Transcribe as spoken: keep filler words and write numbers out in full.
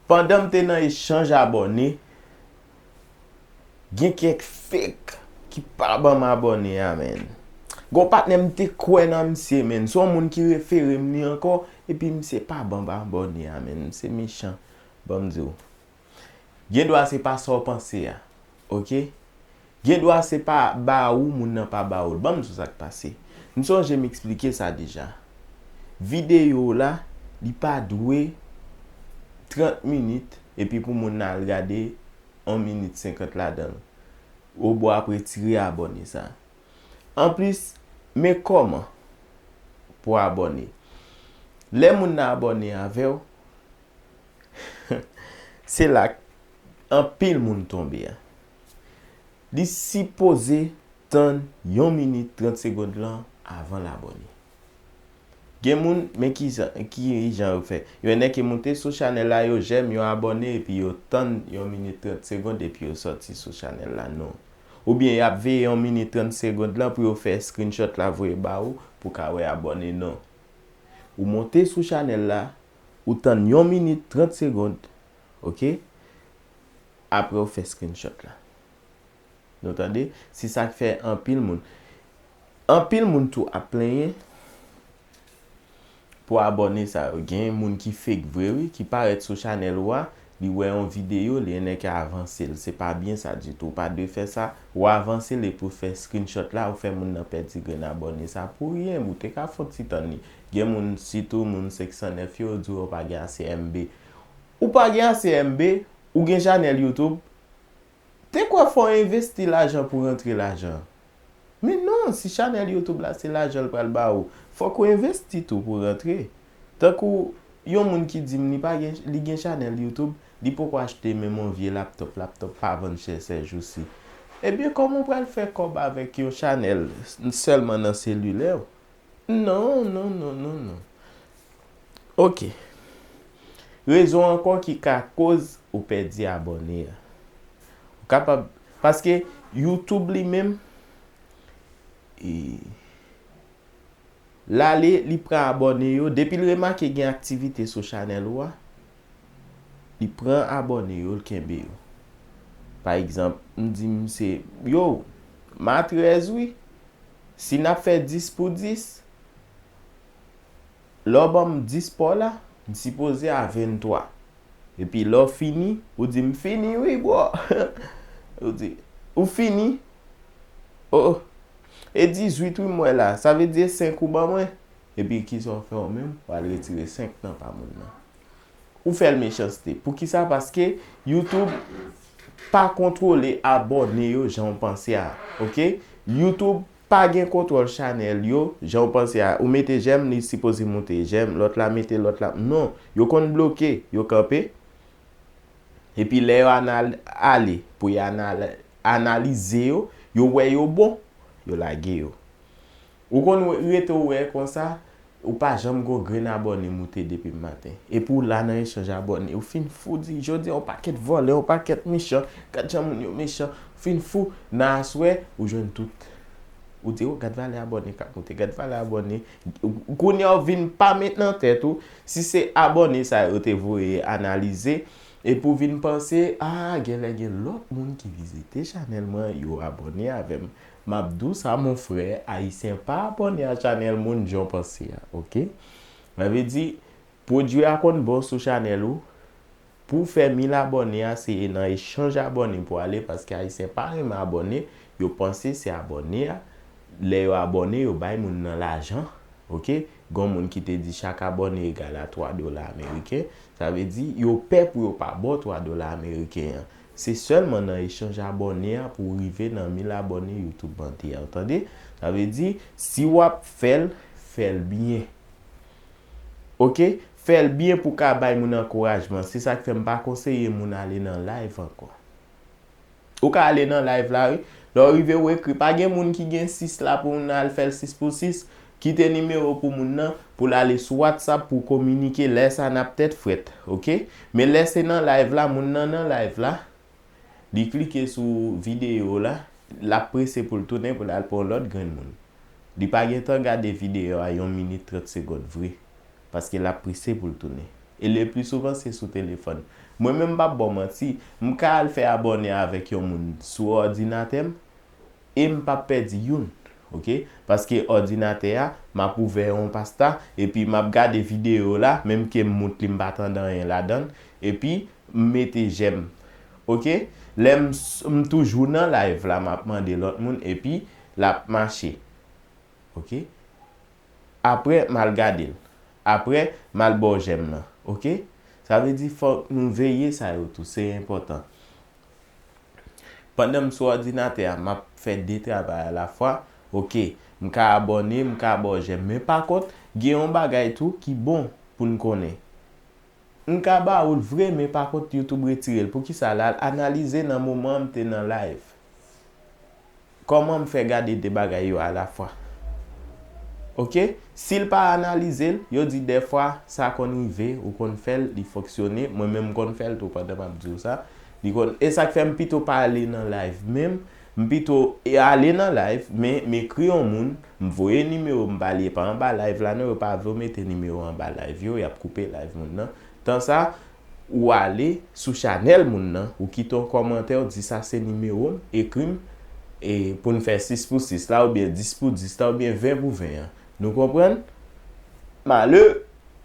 Pandan m te nan echanj abòne, gen kèk fake ki pa ban m abòne a, menn. Gon patnè m te kwè nan misye, menn. Se yon moun ki refere m li ankò, epi misye pa ban m abòne a, menn. Misye mechan. Ban m di w. Gen dwa se pa sa w panse a. Oke? Gen dwa se pa ba ou moun nan pa ba ou l. Ban m di w sa k pase. M sonje m eksplike sa deja. Videyo w la, li pa dwe trant minit, epi pou moun nan al gade yon minit senkant ladan l. Ou bò ap retire abòne sa. Anplis, men kòman pou abòne. Lè moun nan abòne avè w, se la k anpil moun tonbe a. Li sipoze tann yon minit trant segonn lan avan l abòne. Gen moun, men ki jan, ki jan yo fè. Yo nèk ki moute sou chanèl la, yo jèm, yo abòne, epi yo tann yon minit trant segonn, epi yo sòti sou chanèl la, non. Oubyen y ap veye yon minit trant segonn lan pou yo fè screenshot la voye ba ou, pou ka wè abòne, non. Ou monte sou chanèl la, ou tann yon minit trant segonn, oke? Apre ou fè screenshot la. Nou tande? Se sa k fè anpil moun. Anpil moun tou ap plenyen pou abòne sa yo. Gen moun ki fake vre wi, ki parèt sou chanèl ou a, li wè yon videyo, li enèk avanse l. Se pa byen sa ditou. Ou pa dwe fè sa. Ou avanse l epi w fè screenshot la, ou fè moun nan pèdi grenn abòne sa pou ryen. Ou te ka fè yon ti tann li. Gen moun, sitou moun senk san nèf yo, yo di w yo pa gen ase M B. Ou pa gen ase M B, ou gen chanèl YouTube, te kwè fò w envesti lajan pou rantre lajan. Men non, si chanèl YouTube la se lajan l pral ba ou, fòk ou envesti tou pou rantre. Tankou yon moun ki di m li pa gen, li gen chanèl YouTube, li poko achte menm yon vye laptop, laptop pa vann chè sèjousi. Ebyen, kòman w pral fè kòb avèk yon chanèl sèlman nan selilè w? Non, non, non, non, non. Oke. Rezon ankò ki ka koz ou pèdi abòne a. Ou kapab, paske YouTube li menm, e, l ale, li pran abòne yo. Depi l remake gen aktivite sou chanèl ou a, li pran abòne yo, l kenbe yo. Pa egzanp, m di misye, yo, m a trèz wi. Si n ap fè dis pou dis, lè w ban m dis pa w la, m sipoze a venntwa. Epi lè w fini, ou di m fini wi, bro. Ou di, ou fini? Oh, oh. E dizwit wi m wè la. Sa vle di e senk ou ban mwen. Epi kisa w fè w menm? W al retire senk nan pa moun nan. Ou fè l mechanste. Poukisa? Paske YouTube pa kontwole abòne yo jan w panse a. Oke? YouTube pa gen kontwòl chanèl yo jan w panse a. Ou mete jèm, li sipoze moute jèm, lòt la mete lòt la. Non, yo konn bloke, yo kanpe. Epi lè yo anal-, ale pou y anal-, analize yo, yo wè yo bon, yo lage yo. Ou konn wè, rete w wè konsa, ou pa janm gon grenn abòne moute depi maten. Epi w la nan echanj abòne, ou fin fou di, jodi a yon pakèt vòlè, yon pakèt mechan, gad jan moun yo mechan, ou fin fou, nan aswè, ou jwenn tout. Ou di, o, gad valè abòne k ap moute, gad valè abòne. Kounye a w vin pa met nan tèt ou, si se abòne sa yo te voye analize, epi w vin panse, a, genlè gen lòt moun ki vizite chanèl mwen, yo abòne avè m. M ap di w sa, mon frè, Ayisyen pa abòne a chanèl moun jan w panse a, oke? Sa vle di, pwodui a konn bon sou chanèl ou. Pou w fè mil abòne a, se nan echanj abòne pou w ale, paske Ayisyen pa renmen abòne, yo panse se abòne a. Lè yo abòne, yo bay moun nan lajan, oke? Gon moun ki te di chak abòne egal a twa dola ameriken. Sa vle di, yo pè pou yo pa ba w twa dola ameriken an. Se sèlman nan echanj abòne a pou w rive nan mil abòne YouTube mande a, w tande? Sa vle di, si w ap fè l, fè l byen. Oke? Fè l byen pou w ka bay moun ankourajman. Se sa k fè m pa konseye moun ale nan live ankò. Ou ka ale nan live la, wi. Lè w rive, ou ekri. Pa gen moun ki gen sis la pou moun nan al fè l sis pou sis. Kite nimewo pou moun nan, pou l ale sou WhatsApp pou kominike. Lè sa a n ap tèt frèt, oke? Men lè se nan live la, moun nan nan live la, li klike sou videyo la, l ap prese pou l tounen, pou l al pran yon lòt grenn moun. Li pa gen tan gade videyo a yon minit trant segonn vre, paske l ap prese pou l tounen. E le pli souvan se sou telefòn. Mwen menm m p ap ba w manti, m ka al fè abòne avèk yon moun sou òdinatè m e m p ap pèdi youn. Oke? Paske òdinatè a, m ap ouvè yon pasta epi m ap gade videyo la, menm ke m mout li m pa tande anyen ladan l, epi m mete jèm. Oke? Lè m, s- m toujou nan live la, m ap mande lòt moun epi l ap mache. Oke? Apre, m al gade l. Apre, m al ba w jèm nan. Oke? Sa vle di fòk nou veye sa yo tou. Se enpòtan. Pandan m sou òdinatè a, m ap fè de travay alafwa. Oke, m ka abòne, m ka ba w jèm. Men pa kont, gen yon bagay tou ki bon pou n konnen. M ka ba ou l vre, men pa kont YouTube retire l. Poukisa? L al analize nan moman m te nan live. Kòman m fè gade de bagay yo alafwa? Oke? Si l pa analize l, yo di dèfwa sa konn rive, ou konn fè l, li fonksyone. Mwen menm m konn fè l tou pandan m ap di w sa. Li konn, e sa k fè m pito pa ale nan live menm. M pito e ale nan live, men m ekri yon moun, m voye nimewo m ba li, e pa anba live la non, yo pa vle w mete nimewo anba live yo, y ap koupe live moun nan. Tan sa, ou ale sou chanèl moun nan, ou kite yon kòmantè, ou di sa se nimewo m, ekri m, e pou n fè sis pou sis la, oubyen dis pou dis la, oubyen ven pou ven an. Nou konprann? Malè,